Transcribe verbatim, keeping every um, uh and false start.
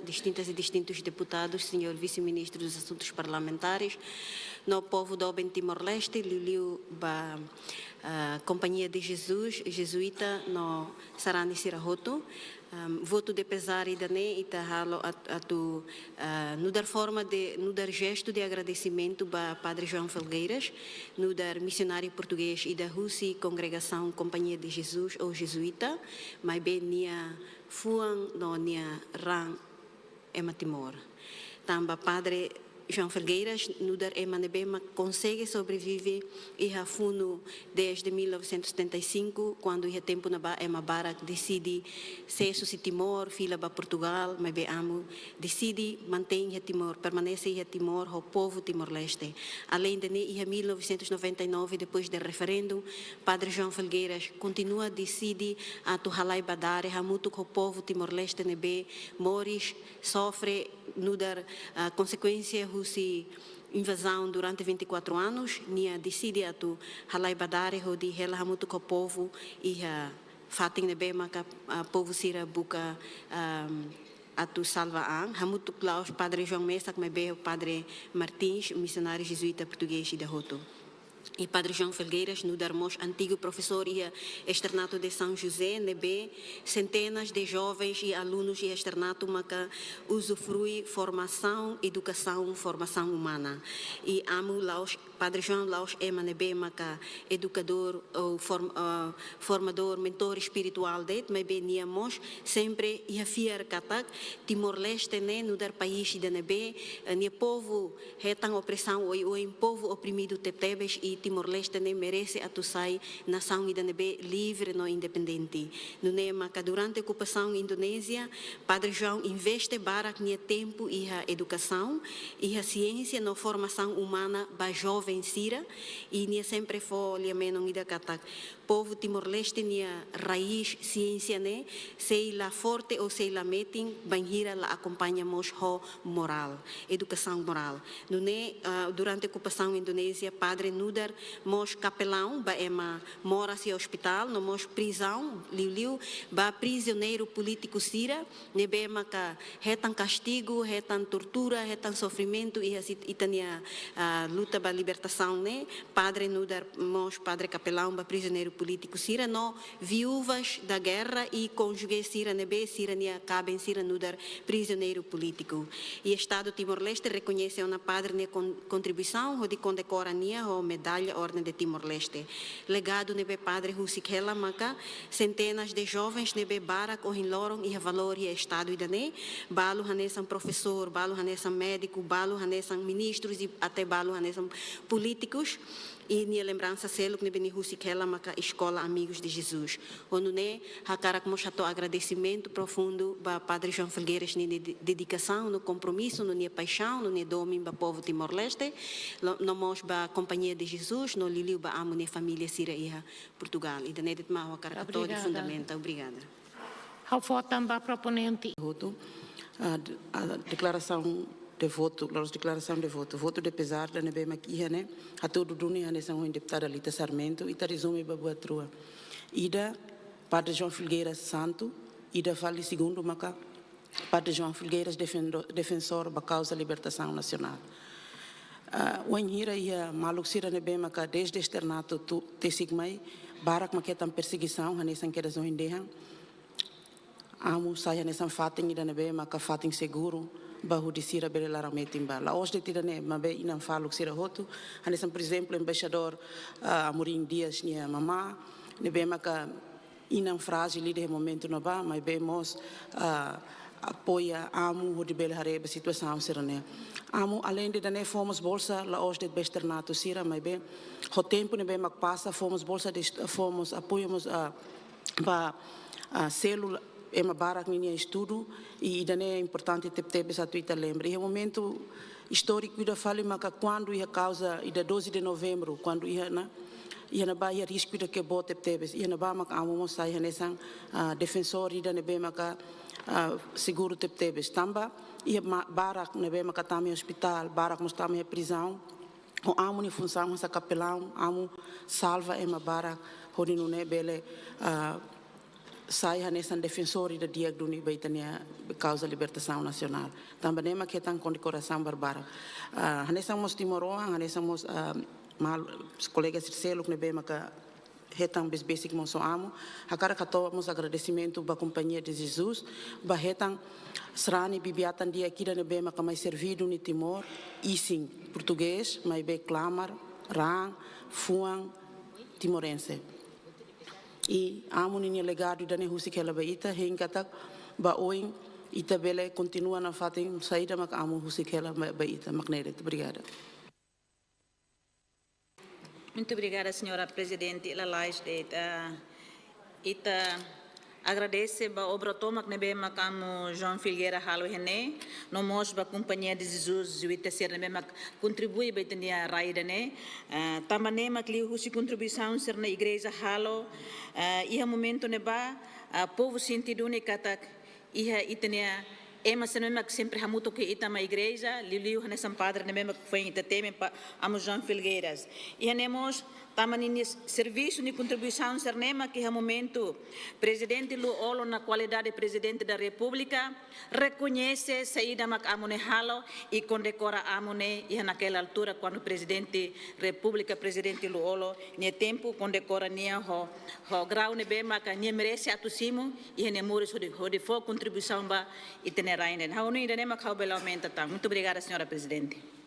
distintas e distintos deputados, señór vise-ministru dos Asuntos Parlamentares, no povu doben Timor-Leste, liuliu ba, ah, Companhia de Jesus, Jesuita, no sarani sira hotu. Am, votu de pezár ida-ne'e ita halo at-, atu, ah, nu'udar forma de, nu'udar jestu de agradesimentu ba Padre João Felgueiras, nu'udar misionáriu portugés ida husi kongregasaun Companhia de Jesus ou Jesuita, maibé nia fuan no nia raan ema Timor. Tanba Padre João Felgueiras nu'udar ema ne'ebé mak konsege sobrevive iha funu desde mil novecentos e setenta e cinco, kuandu iha tempu ne'ebá ema barak deside sees husi Timor, fila ba Portugal, maibé amu deside mantein iha Timor, permanese iha Timor ho povu Timor-Leste. Aleinde ne'e, iha mil novecentos e noventa e nove, depois de referendu, Padre João Felgueiras kontinua deside atu halai ba dare hamutuk ho povu Timor-Leste ne'ebé moris, sofre, nu'udar, ah, konsekuénsia husi invazaun durante vinte e quatro anos, nia deside atu halai ba dare hodi hela hamutuk ho povu iha fatin ne'ebé maka, ah, povu sira buka, ah, atu salva an, hamutuk la'ós Padre João mesak, maibé Padre Martins, misionáriu jesuita portugés ida hotu. I Padre João Felgueiras nu'udar mós antigu profesór iha Externato de São José, ne'ebé sentenas de jovens i alunus iha externato maka uzufrui formasaun, edukasaun, formasaun umana. I amu la'ós, Padre João la'ós ema ne'ebé maka edukadór ou form-, ah, formadór, mentór espirituál de'it, maibé nia mós sempre iha fiar katak Timor-Leste ne'e nu'udar país ida ne'ebé, eh, nia povu hetan opresaun oioin, povu oprimidu tebetebes, i Timor-Leste ne'e merese atu sai nasaun ida ne'ebé livre no independente. Nune'e maka durante okupasaun Indonézia, Padre João investe barak nia tempu iha edukasaun, iha siénsia no formasaun umana ba joven sira, i nia sempre fó lia-menon ida katak povu Timor-Leste nia raís siénsia ne'e sei la forte ou sei la metin bainhira la akompaña mós ho morál, edukasaun morál. Nune'e, ah, durante okupasaun Indonézia, padre nu'udar mós kapelaun ba ema moras iha ospitál, no mós prizaun, liuliu ba prizioneiru polítiku sira ne'ebé maka hetan kastigu, hetan tortura, hetan sofrimentu iha sit-, ita-nia, ah, luta ba libertasaun ne'e, padre nu'udar mós padre kapelaun ba prizioneiru polítiku sira no viúvas da guerra i kónjuge sira ne'ebé sira-nia kaben sira nu'udar prizioneiru polítiku. I Estadu Timor-Leste rekoñese ona padre nia kon-, kontribuisaun hodi kondekora nia ho medalla Orden de Timor-Leste. Legadu ne'ebé padre husik hela maka sentenas de jovens ne'ebé barak ohin loron iha valór iha estadu ida-ne'e, balu hanesan profesór, balu hanesan médiku, balu hanesan ministrus i até balu hanesan polítikus. I nia lembransa seluk ne'ebé nia husik hela maka Eskola Amigos de Jesus. Ho nune'e hakarak mós hato'o agradesimentu profundu ba Padre João Felgueiras nia de-, dedikasaun no kompromisu no nia paixaun no nia domin ba povu Timor-Leste, lo-, no mós ba Companhia de Jesus, no liuliu ba amu nia família sira iha Portugal. Ida-ne'e de'it mak ha'u hakarak hato'o de fundamenta. Obrigada. Ha'u fó tan ba proponente. Hotu, ah, d-, ah, deklarasaun de votu, la'ós deklarasaun de votu, votu de pezár ida ne'ebé mak iha ne'e, hatudu duni hanesan ohin deputada Lita Sarmento, ita rezume ba buat rua. Ida, Padre João Felgueiras santu, ida fali segundu maka Padre João Felgueiras defendo-, defensór ba kauza libertasaun nasionál. Ah, wainhira iha maluk sira ne'ebé maka desde externato to'o, to'o sigmai, barak mak hetan persegisaun, hanesan kedas ohin dehan. Amu sai hanesan fatin ida ne'ebé maka fatin seguru, ba hodi sira bele laran metin ba. La'ós de'it ida-ne'e, maibé inan faluk sira hotu, hanesan, por ezemplu, embaixadór, ah, Amorim Dias nia mamá, ne'ebé maka inan frájil ida iha momentu ne'ebá, maibé mós, ah, apoia amu hodi bele haree ba situasaun sira-ne'e. Amu, aleinde ida-ne'e, fó mós bolsa, la'ós de'it ba externato sira, maibé ho tempu ne'ebé mak pasa, fó mós bolsa de est-, fó mós apoiu mós, ah, ba, ah, selu ema barak ninia estudu, i ida-ne'e importante tebetebes atu ita lembra. Iha momentu istóriku ida fali maka kuandu iha kauza ida doze de novembro, kuandu iha ne'e, iha ne'ebá iha risku ida ke boot tebetebes, iha ne'ebá maka amu mós sai hanesan, ah, defensór ida ne'ebé maka, ah, seguru tebetebes. Tanba iha ma-, barak ne'ebé maka tama iha ospitál, barak mós tama iha prizaun. Ho amu nia funsaun hanesan kapelaun, amu salva ema barak, hodi nune'e bele, ah, sai hanesan defensór ida di'ak duni ba ita-nia kauza libertasaun nasionál. Tanba ne'e mak hetan kondekorasaun barbarak. Ah, hanesan mós timoroan, hanesan mós, ah, mal, kolega sira seluk ne'ebé maka hetan besik-besik mós ho amu. Hakarak hato'o mós agradesimentu ba Companhia de Jesus, ba hetan sarani bibi-atan di'ak ida ne'ebé maka mai serví duni Timor, isin portugés, maibé klamar, raan, fuan timorense. I amu ninia legadu ida-ne'e husik hela ba ita, hein katak ba oin ita bele kontinua nafatin saida mak amu husik hela ba, ba ita, mak ne'e de'it. Obrigada. Muito obrigada, señora Prezidente. Lalais de'it, ah, ita agradese ba obra tomak ne'ebé mak amu João Filgueira halo iha ne'e, no mós ba Companhia de Jesus, U I T C ne'ebé mak kontribui ba ita-nia rai ida-ne'e. Ah, tanba ne'e mak liuhusi kontribuisaun sira-ne'e igreja halo, ah, iha momentu ne'ebá, ah, povu sente duni katak iha ita-nia ema sira ne'ebé mak sempre hamutuk ho ita mai igreja, liuliu hanesan padre ne'ebé mak foin ita temi, pa amu João Filgueiras. Iha ne'e mós tanba ninia servisu, ninia kontribuisaun sira-ne'e mak iha momentu Prezidente Lú-Olo na kualidade Prezidente da Repúblika rekoñese saida mak amu ne'e halo i kondekora amu ne'e iha naquela altura kuandu Prezidente Repúblika, Prezidente Lú-Olo nia tempu, kondekora nia ho, ho grau ne'ebé maka nia merese atu simu iha nia moris hodi, hodi fó kontribuisaun ba ita-nia rain. Ha'u hanoin ida-ne'e mak ha'u bele aumenta tan. Muito obrigada, señora Prezidente.